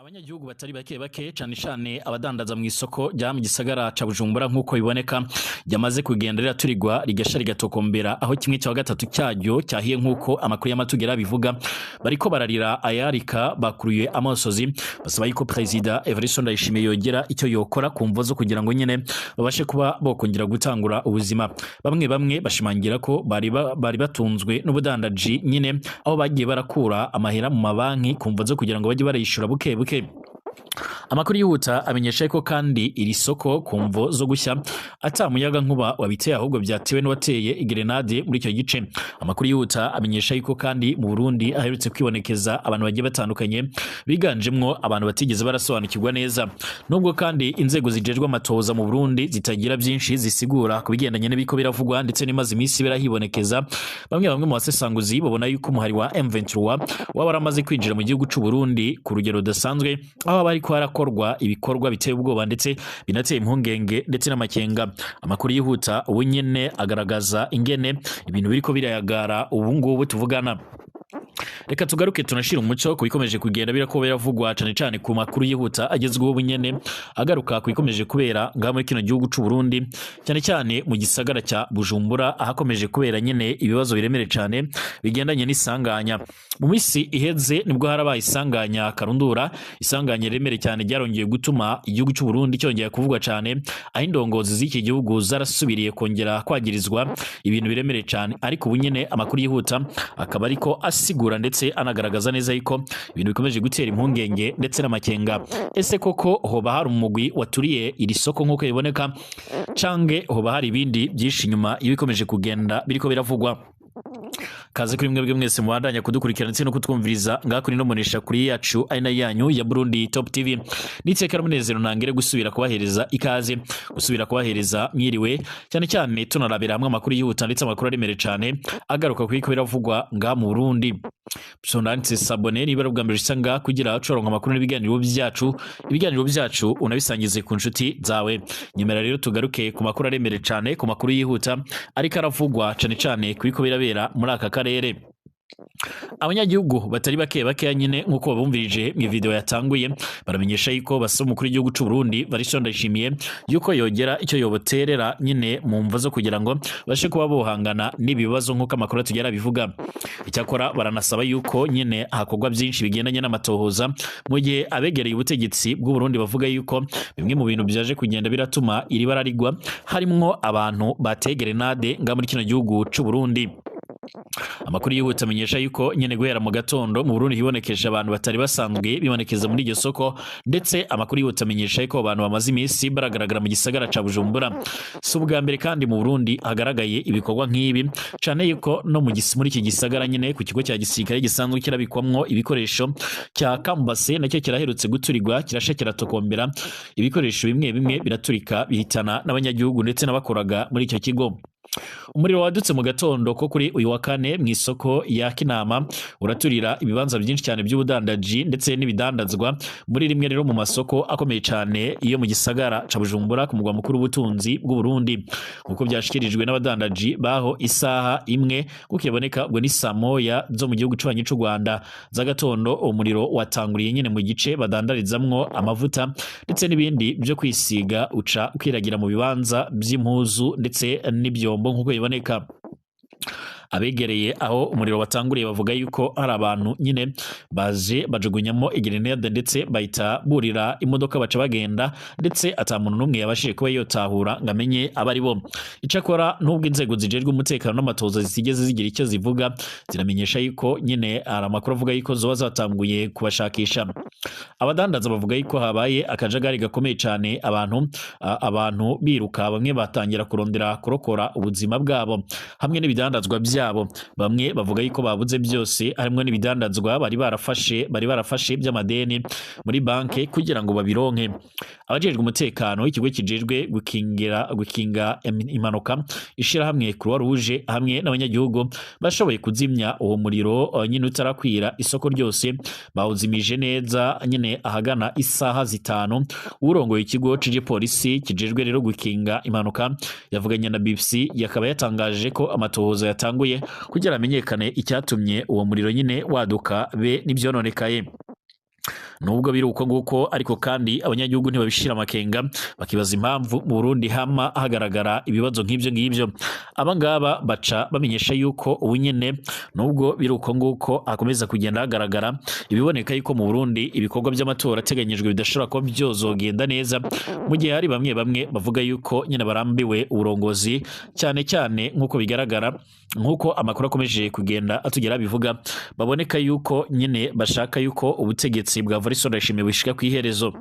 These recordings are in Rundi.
Abanyagihugu batari bake bake, cane cane abadandaza mw'isoko rya mu gisagara ca Bujumbura, nk'uko biboneka ryamaze kugenda riraturigwa rigasha rigatokombera, aho kimwe cya gatatu cyaryo cyahiye, nk'uko amakuru y'amatugera bivuga. Bariko bararira ayarika, bakuruye amosozi, basaba yuko Perezida Evariste Ndayishimiye yogera icyo yokora ku mvo zo kugira ngo nyene babashe kuba bokongera gutangura ubuzima. Bamwe bamwe bashimangira ko bari batunzwe n'ubudandaji nyene, aho bagiye barakura amahera mu mabanki ku mvo zo kugira ngo bajye barayishura buke buke. Amakuru yihuta amenyesha ko kandi iri soko ku mvo zo gushya ata muyaga nkuba wabiteye, ahubwo byatewe n'uwateye igrenade muri icyo gice. Amakuru yihuta amenyesha yuko kandi mu Burundi aherutse kwibonekeza abantu bagiye batandukanye, biganjemwo abantu batigeze barasobanukirwa neza. Nubwo kandi inzego zijejwe amatohoza mu Burundi zitagira byinshi zisigura ku bigendanye n'ibiko biravugwa ndetse n'imaze iminsi birahibonekeza, bamwe bamwe mu basesanguzi babona yuko umuhari wa M23 waba waramaze kwinjira mu gihugu c'u Burundi ku rugero rudasanzwe, aho bariko harakorwa ibikorwa biteye ubwoba ndetse binateye impungenge ndetse n'amakenga. Amakuru yihuta ubu nyene agaragaza ingene ibintu biriko birayagara ubu ngubu tuvugana. Reka tugaruke tunashira umuco ku bikomeje kugenda birako biravugwa, cane cane ku makuru yihuta agezweho ubu nyene agaruka ku bikomeje kubera ngaha muri kino gihugu c'u Burundi, cyane cyane mu gisagara ca Bujumbura, ahakomeje kubera nyene ibibazo biremere cane bigendanye n'isanganya. Mu misi iheze nibwo harabaye isanganya karundura, isanganya riremere cyane ryarongeye gutuma igihugu c'u Burundi cyongera kuvugwa cane, aho indongozi z'iki gihugu zarasubiriye kongera kwagirizwa ibintu biremere cane. Ariko ubu nyene amakuru yihuta akaba ariko asigura ndetse anagaragaza neza yuko ibintu bikomeje gutera impungenge ndetse n'amakenga. Ese koko hoba hari umugwi waturiye iri soko nk'uko biboneka, canke hoba hari ibindi byinshi inyuma y'ibikomeje kugenda biriko biravugwa? Kaze kuri mwebwe mwese mubandanya kudukurikirana ndetse no kutwumviriza ngaha kuri no munesha kuri yacu ari nayo yanyu ya Burundi Top TV. Niteka n'umunezero ntangere gusubira kubahereza ikaze, gusubira kubahereza mwiriwe, cyane cyane tunarabira hamwe amakuru yihuta ndetse amakuru aremere cyane agaruka kuri ko biravugwa ngaha mu Burundi. Sondanditse s'abonner niba ari ubwa mbere ushitse ngaha kugira ucoronka amakuru n'ibiganiro byacu, ibiganiro byacu unabisangize ku nshuti zawe. Nyemera rero tugaruke ku makuru aremere cyane, ku makuru yihuta ariko aravugwa cyane cyane ku biriko birabera muri aka karere. Abanyagihugu batari bake bakeya nyine, nk'uko babumvirije mu video yatanguye, baramenyesha yuko basaba umukuru w'igihugu c'u Burundi Evariste Ndayishimiye yuko yogera icyo yoboterera nyine mu mvo zo kugira ngo bashe kuba bohangana n'ibibazo, nk'uko amakuru atugera bivuga. Icyakora baranasaba yuko nyine hakorwa byinshi bigendanye n'amatohoza, mu gihe abegereye ubutegetsi bw'u Burundi bavuga yuko bimwe mu bintu byaje kugenda biratuma iri bara rigwa harimwo abantu bateye grenade nga muri kino gihugu c'u Burundi. Amakuru yihuta amenyesha yuko nyene guhera mu gatondo mu Burundi hibonekeje abantu batari basanzwe bibonekeza muri iryo soko, ndetse amakuru yihuta amenyesha yuko abantu bamaze iminsi baragaragara mu gisagara ca Bujumbura. Si ubwa mbere kandi mu Burundi hagaragaye ibikorwa nk'ibi, cane yuko no muri iki gisagara nyene ku kigo cya gisirikare gisanzwe kirabikwamwo ibikoresho cya Kambase, nacyo kiraherutse guturigwa, kirasha kiratokombera, ibikoresho bimwe bimwe biraturika bihitana n'abanyagihugu ndetse n'abakoraga muri icyo kigo. Umuriro wadutse mu gatondo ko kuri uyu wa kane mu isoko ya Kinama uraturira ibibanza byinshi cyane by'ubudandaji ndetse n'ibidandazwa muri rimwe rero mu masoko akomeye cyane iyo mu gisagara ca Bujumbura, ku mugwa mukuru w'ubutunzi bw'u Burundi, nkuko byashikirijwe n'abadandaji baho isaha imwe kukiboneka, ubwo ni saa moya zo mu gihugu cubanyi c'u Rwanda z'agatondo. Umuriro watanguriye nyine mu gice badandarizamwo amavuta ndetse n'ibindi byo kwisiga, uca ukiragira mu bibanza by'impuzu ndetse n'ibyombo, nk'uko biboneka. Abegereye aho umuriro watanguriye bavuga yuko hari abantu nyine baje bajugunyamo igrenade ndetse bahita burira imodoka baca bagenda, ndetse ata muntu n'umwe yabashije kuba yotahura ngo amenye abari bo. Icakora nubwo inzego zijejwe umutekano n'amatoza zitigeze zigira icyo zivuga, ziramenyesha yuko nyine hari amakuru avuga yuko zoba zatanguye kubashakisha. Abadandaza bavuga yuko habaye akajagari gakomeye cyane, abantu biruka, bamwe batangira kurondera kurokora ubuzima bwabo hamwe n'ibidandazwa byabo. Bamwe bavuga yuko babuze byose, harimo n'ibidandazwa bari barafashe by'amadeni muri banke kugira ngo babironke. Abajejwe umutekano, ikigo kijejwe gukinga impanuka, ishirahamwe Croix Rouge hamwe n'abanyagihugu bashoboye kuzimya uwo muriro nyine utarakwira isoko ryose. Bawuzimije neza nyine ahagana isaha 5. Urongoye ikigo c'igipolisi kijejwe rero gukinga impanuka yavuganye na BBC, yakaba yatangaje ko amatohoza yatanguye kugira amenyekane icyatumye uwo muriro nyine waduka be n'ivyononekaye. Nubwo biri uko nguko ariko kandi abanyagihugu ntibabishira amakenga, bakibaza impamvu mu Burundi hama hagaragara ibibazo nk'ivyo ngivyo. Abangaba baca bamenyesha yuko ubu nyene nubwo biri uko nguko hakomeza kugenda hagaragara ibiboneka yuko mu Burundi ibikorwa by'amatora ateganyijwe bidashobora kuba byozogenda neza, mu gihe hari bamwe bamwe bavuga yuko nyene barambiwe uburongozi, cyane cyane nk'uko bigaragara, nk'uko amakuru akomeje kugenda atugera bivuga, baboneka yuko nyene bashaka yuko ubutegetsi bwa Evariste Ndayishimiye bushika kw'iherezo.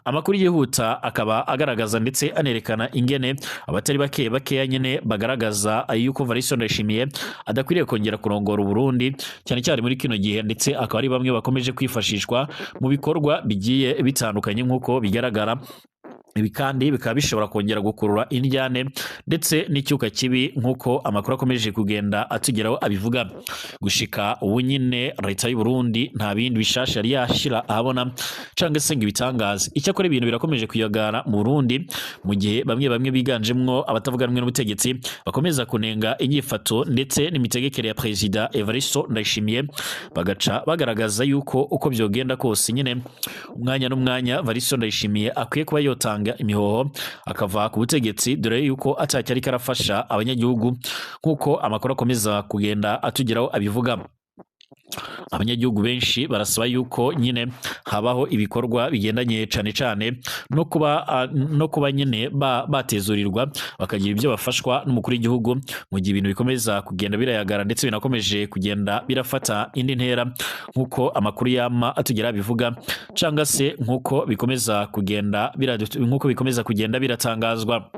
Amakuru yihuta akaba agaragaza ndetse anerekana ingene abatari bake bakeya nyene bagaragaza yuko Evariste Ndayishimiye adakwiriye kongera kurongora Uburundi, cyane cyane muri kino gihe, ndetse akaba ari bamwe bakomeje kwifashishwa mu bikorwa bigiye bitandukanye nk'uko bigaragara. Ibi kandi bikaba bishobora kongera gukurura indyane ndetse n'icyuka kibi nk'uko amakuru akomeje kugenda atugeraho abivuga. Gushika ubu nyine leta y'u Burundi nta bindi bishasha yari yashira ahabona canke se ngo ibitangaze. Icyakora ibintu birakomeje kuyagara mu Burundi, mu gihe bamwe bamwe biganjemwo abatavuga rumwe n'ubutegetsi bakomeza kunenga inyifato ndetse n'imitegekere ya Perezida Evariste Ndayishimiye, bagaca bagaragaza yuko uko byogenda kose nyine umwanya n'umwanya Evariste Ndayishimiye akwiye kuba yotanga imihoho akava ku butegetsi, dore yuko atacyo ariko arafasha abanyagihugu nk'uko amakuru akomeza kugenda atugeraho abivuga. Abanyagihugu benshi barasaba yuko nyine habaho ibikorwa bigendanye cane cane no kuba nyine batezurirwa bakagira ibyo bafashwa n'umukuru w'igihugu, mu gihe ibintu bikomeza kugenda birayagara ndetse binakomeje kugenda birafata indi ntera nk'uko amakuru yama atugera bivuga, canga se nk'uko bikomeza kugenda nk'uko bikomeza kugenda biratangazwa.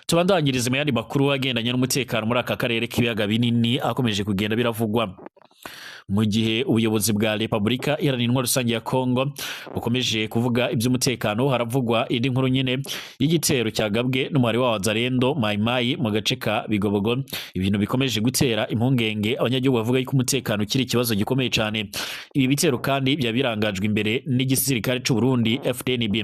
Tubandanyirize mu yandi makuru agendanye n'umutekano muri aka karere k'ibiyaga binini akomeje kugenda biravugwa. Mu gihe ubuyobozi bwa Repubulika Iharanira Intwaro Rusange ya Kongo bukomeje kuvuga iby'umutekano, haravugwa indi nkuru nyine y'igitero cyagabwe n'umuhari wa Wazalendo Mai Mai mu gace ka Bigobogo, ibintu bikomeje gutera impungenge abanyagihugu bavuga yuko umutekano ukiri ikibazo gikomeye cyane. Ibi bitero kandi byaba birangajwe imbere n'igisirikare c'u Burundi FDNB.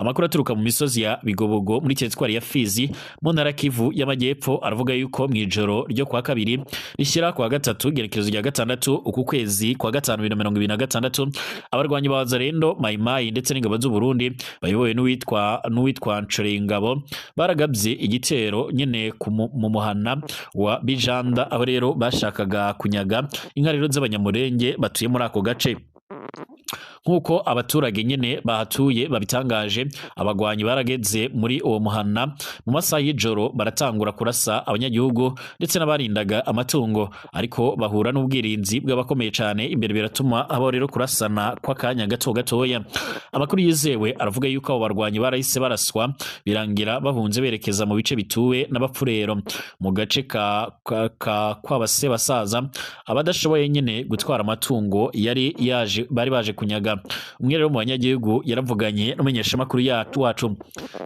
Amakuru aturuka mu misozi ya Bigobogo muri teritwari ya Fizi mu ntara Kivu y'Amajyepfo aravuga yuko mu ijoro ryo kwa kabiri rishyira kwa gatatu igerekezo rya gatandatu uku kwezi kwa gatanu 2026 abarwanyi ba Wazalendo Mai Mai ndetse n'ingabo z'u Burundi bayobowe n'uwitwa Nshoreyingabo baragabye igitero nyene mu muhana wa Bijanda, aho rero bashakaga kunyaga inka rero z'abanyamurenge batuye muri ako gace. Nk'uko abaturage nyene bahatuye babitangaje, abagwanyi barageze muri uwo muhana mu masaha y'ijoro baratangura kurasa abanyagihugu ndetse n'abarindaga amatungo, ariko bahura n'ubwirinzi bw'abakomeye cane imbere, biratuma abo rero kurasana kw'akanya gato gatoya. Amakuru yizewe aravuga yuko abo barwanyi barahise baraswa birangira bahunze berekeza mu bice bituwe n'abapfurero mu gace ka kwabase basaza abadashoboye nyene gutwara amatungo yari yaje bari baje kunyaga. Umwe rero mu banyagihugu yaravuganye n'umumenyeshamakuru wacu,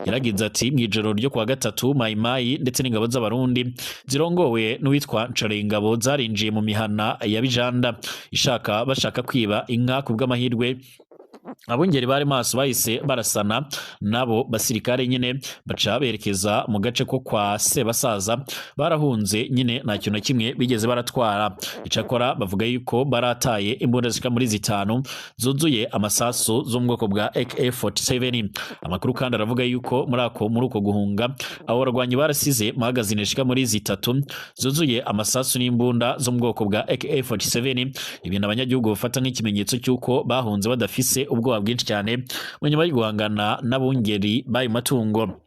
yaragize ati mu ijoro ryo kuwa gatatu Mai Mai ndetse n'ingabo z'abarundi zirongowe n'uwitwa Nshoreyingabo zarinjiye mu mihana ya Bijanda bashaka kwiba inka. Ku bw'amahirwe abungeri bari maso bahise barasana nabo basirikare nyine baca berekeza mu gace ko kwa Sebasaza, barahunze nyine nta kintu na kimwe bigeze baratwara. Icakora bavuga yuko barataye imbunda zishika muri zitanu zuzuye amasasu zo mu bwoko bwa AK-47. Amakuru kandi aravuga yuko muri uko guhunga abo barwanyi barasize magazine zishika muri zitatu zuzuye amasasu n'imbunda zo mu bwoko bwa AK-47, ibintu abanyagihugu bafata nk'ikimenyetso cy'uko bahunze badafise ubwoba bwinshi cyane mu nyuma yo guhangana n'abungeri b'ayo matungo.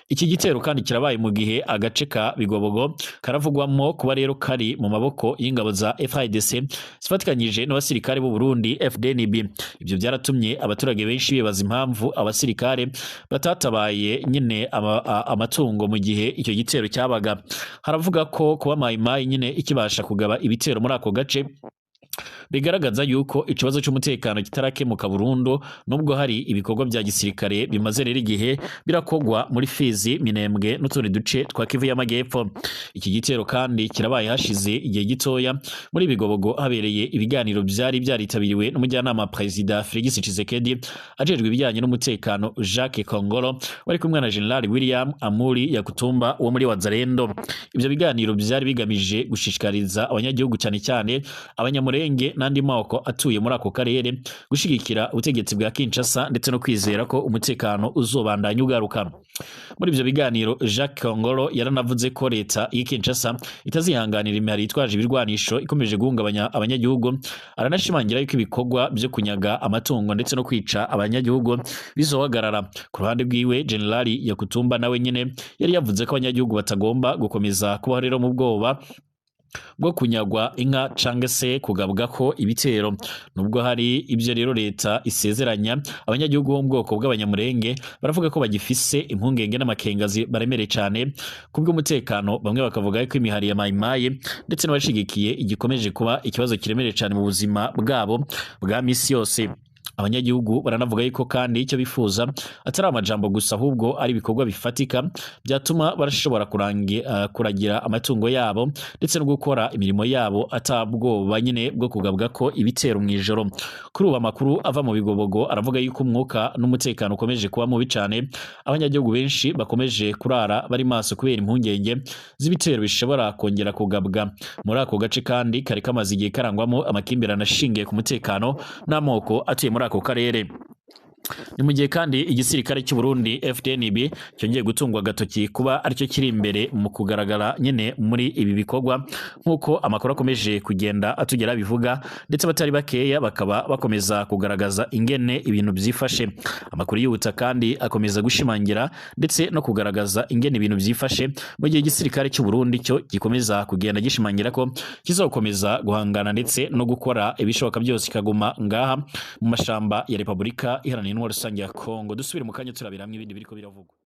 Iki gitero kandi kirabaye mu gihe agace ka Bigobogo karavugwamo kuba rero kari mu maboko y'ingabo za FARDC zifatikanyije n'abasirikare b'u Burundi FDNB. Ibyo byaratumye abaturage benshi bibaza impamvu abasirikare batatabaye nyine amatungo mu gihe icyo gitero cyabaga. Haravuga ko kuba Mai Mai nyine ikibasha kugaba ibitero muri ako gace bigaragaza yuko ikibazo cy'umutekano kitarakemuka burundu, nubwo hari ibikorwa bya gisirikare bimaze rero igihe birakogwa muri Fizi, Minembwe n'utundi duce twa Kivu y'Amajyepfo. Iki gitero kandi kirabaye hashize igihe gitoya muri Bigobogo habereye ibiganiro byari byaritabiriwe n'umujyanama Perezida Felix Tshisekedi ajejwe ibijyanye n'umutekano Jacques Kongolo wari kumwe na General William Amuri Yakutumba wo muri Wazalendo. Ibyo biganiro byari bigamije gushishikariza abanyagihugu cyane cyane abanyamurenge Abanyamurenge n'andi moko atuye muri ako karere gushigikira ubutegetsi bwa Kinshasa ndetse no kwizera ko umutekano uzobandanya ugaruka. Muri ivyo biganiro, Jacques Kongolo yaranavuze ko leta y'i Kinshasa itazihanganira imihari yitwaje ibirwanisho ikomeje guhungabanya abanyagihugu. Aranashimangira yuko ibikorwa vyo kunyaga amatungo ndetse no kwica abanyagihugu bizohagarara. Ku ruhande rwiwe, Generali Yakutumba nawe nyene yari yavuze ko abanyagihugu batagomba gukomeza kubaho rero mu bwoba bwo kunyagwa inka canke se kugabwa ko ibitero. Nubwo hari ibyo rero leta isezeranya, abanyagihugu bo mu bwoko bw'Abanyamurenge baravuga ko bagifise impungenge n'amakenga baremereye cane kubw'umutekano. Bamwe bakavuga ko imihari ya Mayimayi ndetse n'abashigikiye igikomeje kuba ikibazo kiremereye cane mu buzima bwabo bwa misi yose. Abanyagihugu baranavuga yuko kandi icyo bifuza atari amajambo gusa, ahubwo ari ibikorwa bifatika byatuma barashobora kuragira amatungo yabo ndetse no gukora imirimo yabo atabwoba nyine bwo kugabwa ko ibitero mw'ijoro. Kuri ubu amakuru ava mu Bigobogo aravuga yuko umwuka n'umutekano ukomeje kuba mubi cane. Abanyagihugu benshi bakomeje kurara bari maso kubera impungenge z'ibitero bishobora kongera kugabwa muri ako gace, kandi kari kamaze igihe karangwamo amakimbirane ashingiye ku mutekano n'amoko atuye muri ako karere. Ni mu gihe kandi igisirikare cy'u Burundi FDNB cyongeye gutungwa agatoki kuba aricyo kiri imbere mu kugaragara nyene muri ibi bikorwa, nk'uko amakuru akomeje kugenda atugera bivuga, ndetse abatari bakeya bakaba bakomeza kugaragaza ingene ibintu byifashe. Amakuru yihuta kandi akomeza gushimangira ndetse no kugaragaza ingene ibintu byifashe, mu gihe igisirikare cy'u Burundi cyo gikomeza kugenda gishimangira ko kizokomeza guhangana ndetse no gukora ibishoboka byose ikaguma ngaha mu mashamba ya Repubulika Iharanira Intwaro Rusange ya Kongo. Dusubire mu kanya turabira hamwe ibindi biriko biravugwa.